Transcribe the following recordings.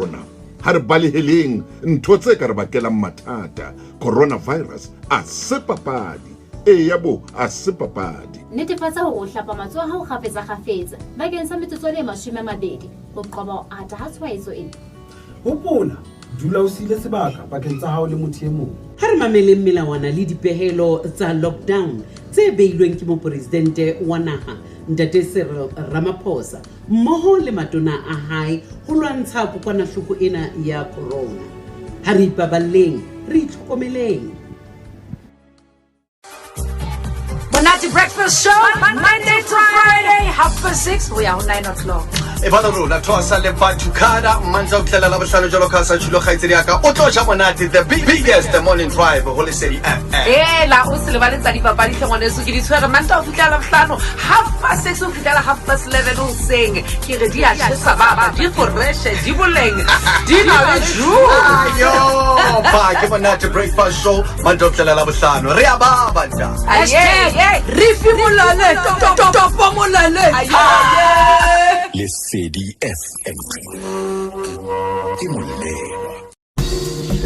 Rona ha re baleheleng ntho tse ka re bakelang mathata. Coronavirus a se papadi. Eya bo, a se papadi. Netefatsa hore o hlapa matsoho a hao kgafetsa-kgafetsa bakeng sa metsotswana e 20 ho qoba ho ata ha tshwaetso ena. Hopola, dula o siile sebaka pakeng tsa hao le motho e mong. Ha re mameleng melawana le dipehelo tsa lockdown tse beilweng ke Moporesidente wa naha Ntate Cyril Ramaphosa mmoho le matona a hae ho lwantsha kokwanahloko ena ya corona. Ha re ipaballeng, re itlhokomeleng. Monate Breakfast Show, Monday to Friday, 6:30 ho ya ho 9 o'clock. E bana rona thosa le bathukada mantsa o tlela la bohlano jalo ka sa tshilo kgaitsedi ya ka o tlo ja monate, the biggest morning drive ho Lesedi FM. Ela o se lebale tsa dipapadi tlhe ngwaneso, ke di tshwere manta ho fihlela Labohlano 6:30 ho fihlela 11:30 hoseng. Ke re di a tjhesa baba, di fresh, di boleng, di na le juice. Ayo ba ke Monate Breakfast Show, manta o tlela la bohlano, re a baba nta. Aye, Rifi molale, topo molale. Lesedi FM ke molelwa.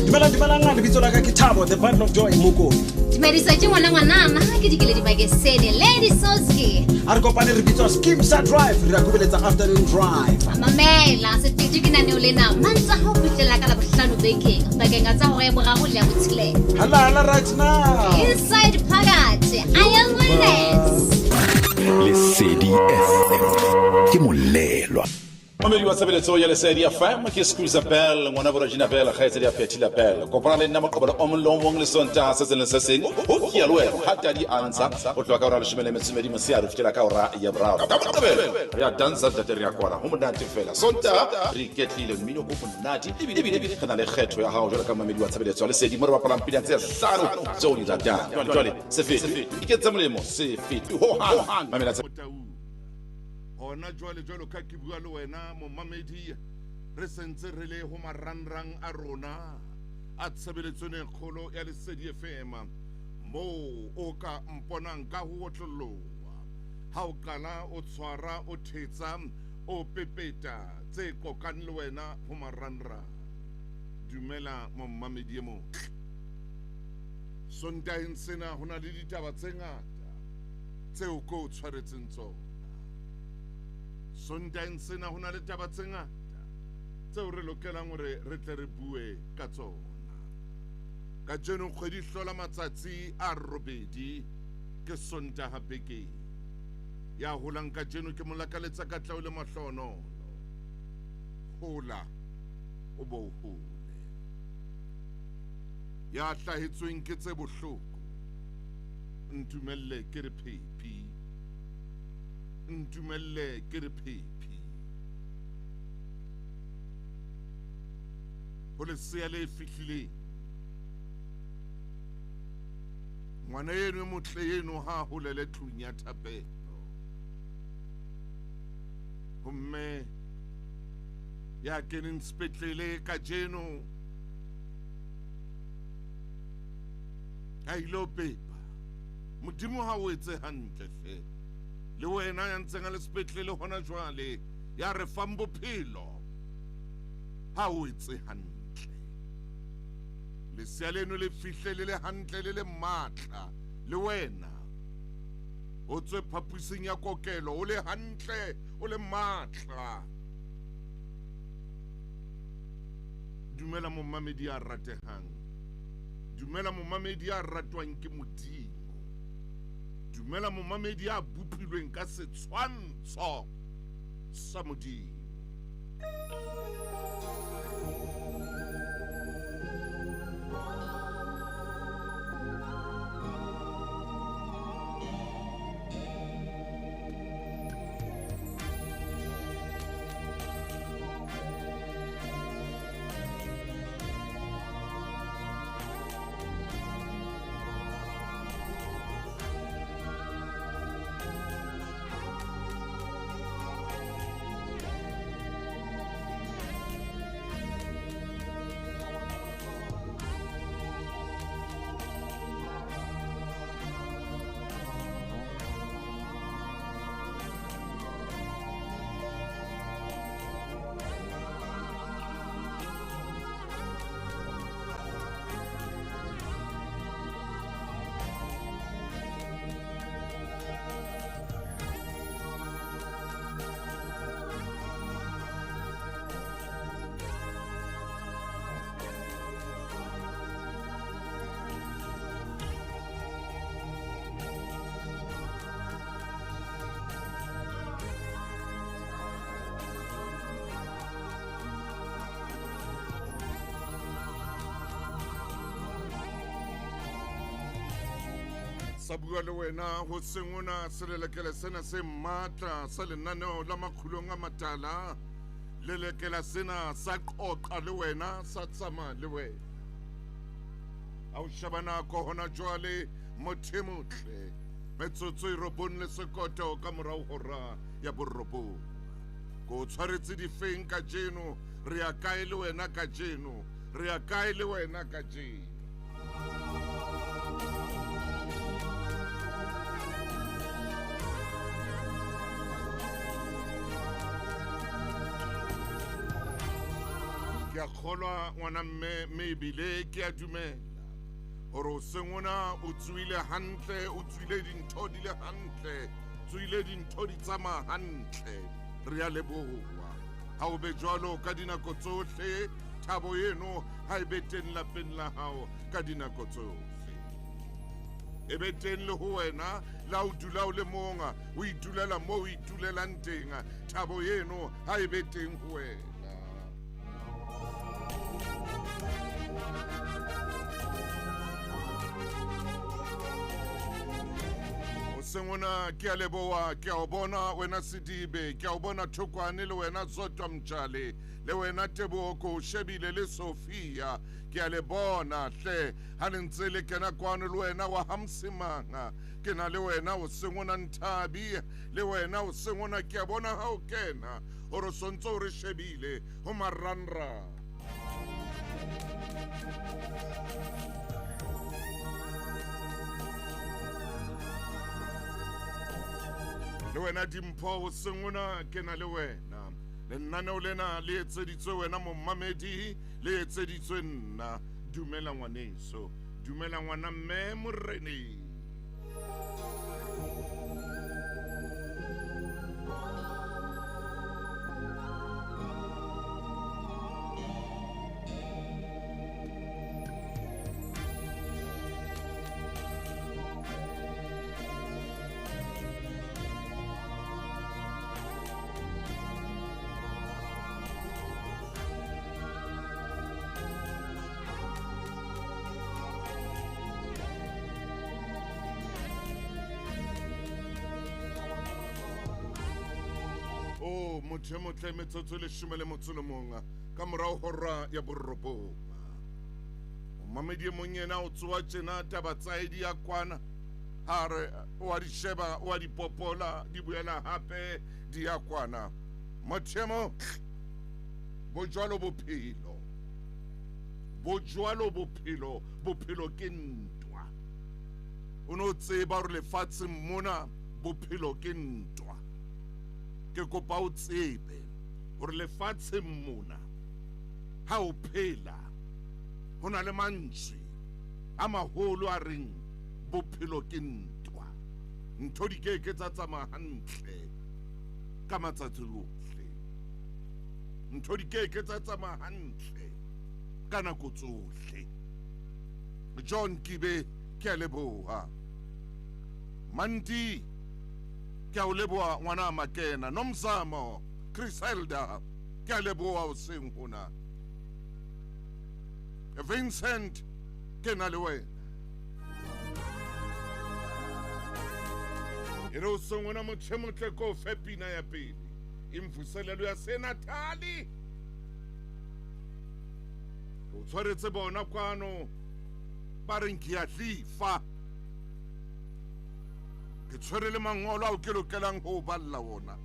Dumelang, dumelang, lebitso la ka ke Thabo, the bundle of joy Mokone. Dumedisa ke ngwana ngwanana ke dikele dibakesene Lady Soski. A re kopane, re bitswa Skeem Sa Drive, re ya kubeletsa Afternoon Drive. Mamela sefeto ke naneo lena mantsa ha o fihlela ka Labohlano bekeng bakeng tsa hora ya boraro le ya botshelela. Hala hala right now. Inside phakathi I am witness. Lesedi FM ke molelwa. Mamedi wa tshebeletso ya Lesedi FM, ke Scusa Bell, ngwana bo Regina Bell, kgaitsedi ya Phethila Bell. Kopana le nna Moqobelo o mong le o mong le Sontaha se seng le se seng ho kia le wena ha tadi a ntsha ho tloha ka hora 12 motshehare ho fihlela ka hora ya boraro. Ka Moqebelo re a dansa ntate, re a kwala ho monate fela. Sontaha re iketlile, mmino o monate, ebile re na le kgetho ya hao jwalo ka mamedi wa tshebeletso ya Lesedi mo re bapalang pina tse hlano tseo di ratang. Jwale se fetwe, iketse molemo, se fetwe hohang, mamela. Motaung hona jwale, jwalo ka ke bua le wena momamedi, re sentse re le ho marangrang a rona a tshebeletso e kgolo ya Lesedi FM, moo o ka mponang ka ho otloloha ha o qala o tshwara, o thetsa, o pepeta tse qoqang le wena ho marangrang. Dumela momamedi e motle. Sontaheng sena ho na le ditaba tse ngata tseo ko o tshwaretseng tsona. Sontaheng sena ho na le taba tse ngata tseo re lokelang hore re tle re bue ka tsona. Kajeno kgwedi hlola matsatsi a 8, ke Sontaha bekeng. Ya holang kajeno ke molakaletsa katleho le mahlonolo. Hola o bo hole. Ya hlahetsweng ke tse bohloko, ntumelle ke re phephi, ntumelle ke re phephi ho lesea le fihlileng. Ngwana eno e motle eno ha a holele tlung ya thapelo. Homme ya keneng sepetlele kajeno a ile pepa, Modimo ha o etse hantle hle. Le wena ya ntseng a le sepetlele hona jwale, ya re fang bophelo, ha o etse hantle. Lesea leno le fihle le le hantle, le le matla. Le wena o tswe phapusing ya kokelo o le hantle, o le matla. Dumela momamedi a ratehang, dumela momamedi a ratwang ke Modimo, dumela momamedi a bopilweng ka setshwantsho sa Modimo. Sa bua le wena ho sengona selelekela sena se matla sa lenaneo la Makgulong a Matala. Lelekela sena sa qoqa le wena, sa tsamaya le wena. Ha o sheba nako hona jwale, motho e motle, metsotso e 9 le sekoto ka morao hora ya 9. Ko tshwaretse difeng kajeno, re ya kae le wena kajeno, re ya kae le wena kajeno. Ke a kgolwa ngwana mme, mme ebile ke a dumela hore o sengona o tswile hantle, o tswile dintho di le hantle, tswile dintho di tsamaya hantle. Re a leboha. Ha o be jwalo ka dinako tsohle, thabo eno ha e be teng lapeng la hao ka dinako tsohle. E be teng le ho wena, la o dula o le mong, o itulela moo o itulelang teng, thabo eno ha e be teng ho wena. Sengona ke a leboha, ke a o bona wena Sedibe, ke a o bona Thokwane le wena Zotwa Mtshale, le wena Teboho ko shebile le Sophia, ke a le bona hle ha le ntse le kena kwano le wena wa Hamsimanga, ke na le wena o sengona Nthabi, le wena o sengona ke a bona ha o kena hore o sontso o re shebile ho marangrang. Le wena Dimpho o sengona ke na le wena. Lenaneo lena le etseditswe wena momamedi, le etseditswe nna. Dumela ngwaneso, dumela ngwana mme moreneng. Motho motle metsotso 11 ka morao hora ya 9. Momamedi e mong yena o tsoa tjena taba tsa di ya kwana, ha re o a di sheba, o a di popola, di boela hape di ya kwana. Motho motle, bo jwalo bophelo, bo jwalo bophelo, bophelo ke ntwa. O no tseba hore lefatsheng mona bophelo ke ntwa. Ke kopa o tsebe hore lefatsheng mona ha o phela ho na le mantswe a maholo a reng bophelo ke ntwa. Ntho di ke ke tsa tsamaya hantle ka matsatsi ohle, ntho di ke ke tsa tsamaya hantle ka nako tsohle. John Kibe ke a leboha. Mandi ke a o leboha ngwana Makena. Nomzamo Criselda ke a leboha o seng hona. Vincent ke na le wena. E re o seng hona motho motle ko fe pina ya pele imvuselelo ya Senatali. O tshwaretse bona kwano ba reng ke a tlifa, ke tshwere le mangolo ao ke lokelang ho balla wona.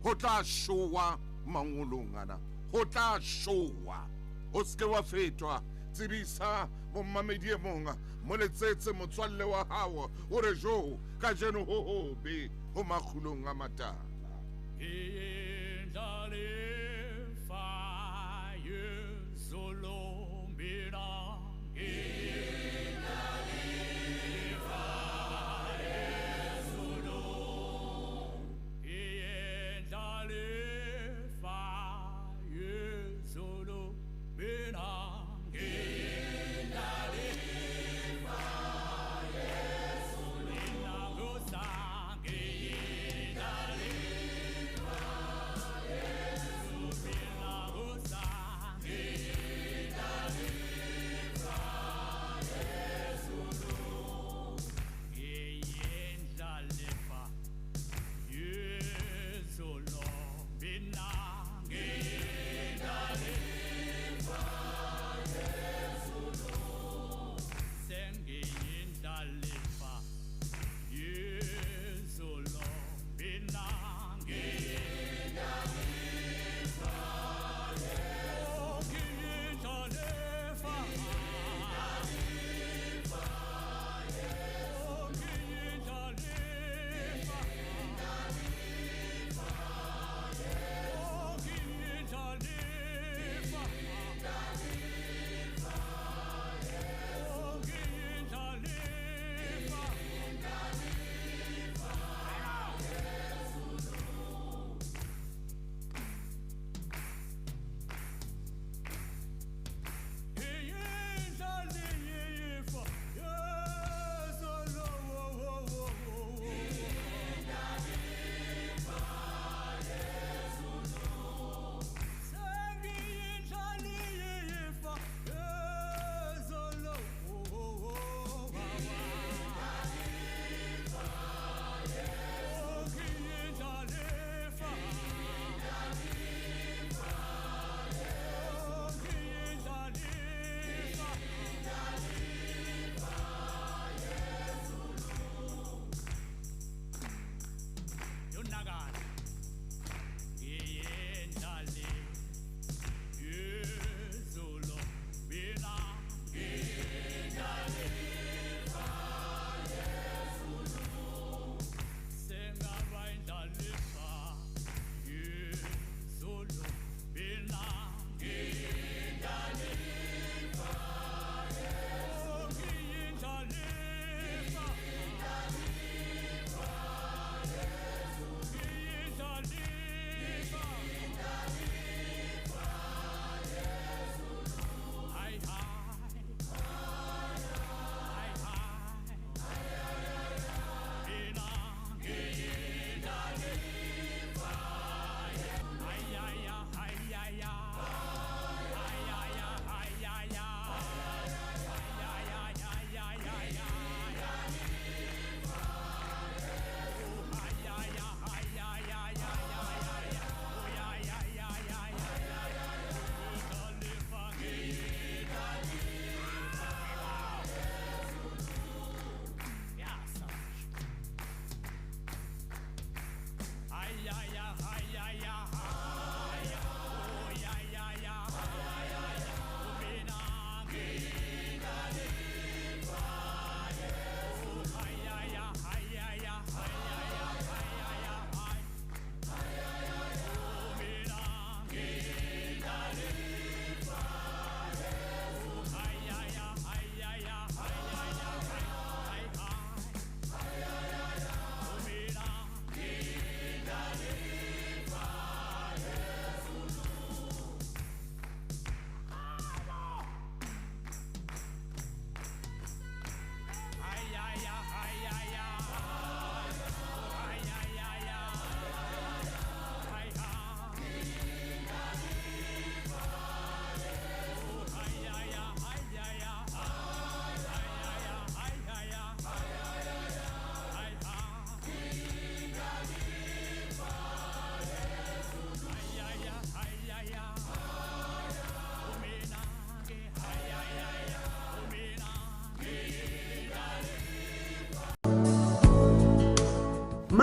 Ho tla showa mangolong ana, ho tla showa, o seke wa fetwa. Tsebisa momamedi e mong, mo letsetse motswalle wa hao, o re jo kajeno ho hobe ho Makgulong a Matala.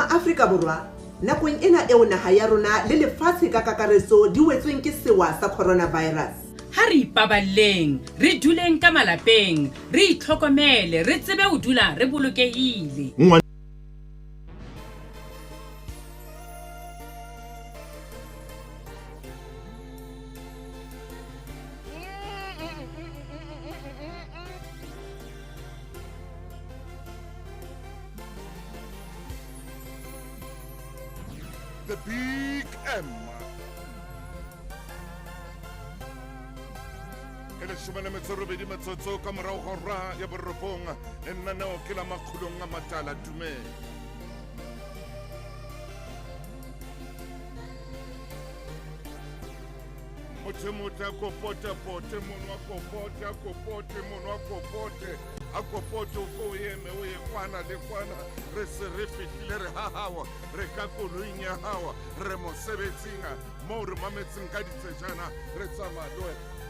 Maafrika Borwa, nakong ena eo naha ya rona le lefatshe ka kakaretso di wetsweng ke sewa sa coronavirus. Ha re ipaballeng, re duleng ka malapeng, re itlhokomele, re tsebe ho dula re bolokehile. The Big M. E leshome le metso robedi metsotso ka morago ga ura ya borobong, lenaneo ke la Makgulong a Matala. Dumela. Motho motho a kopote-pote mono, a kopote, a kopote mono, a kopote, a kopote, o ko o eme o ye kwana le kwana. Re se re fihlile, re hahawa, re ka koloing ya hawa, re mosebetsing moo re mametseng ka ditsejana, re tsamaya le wena.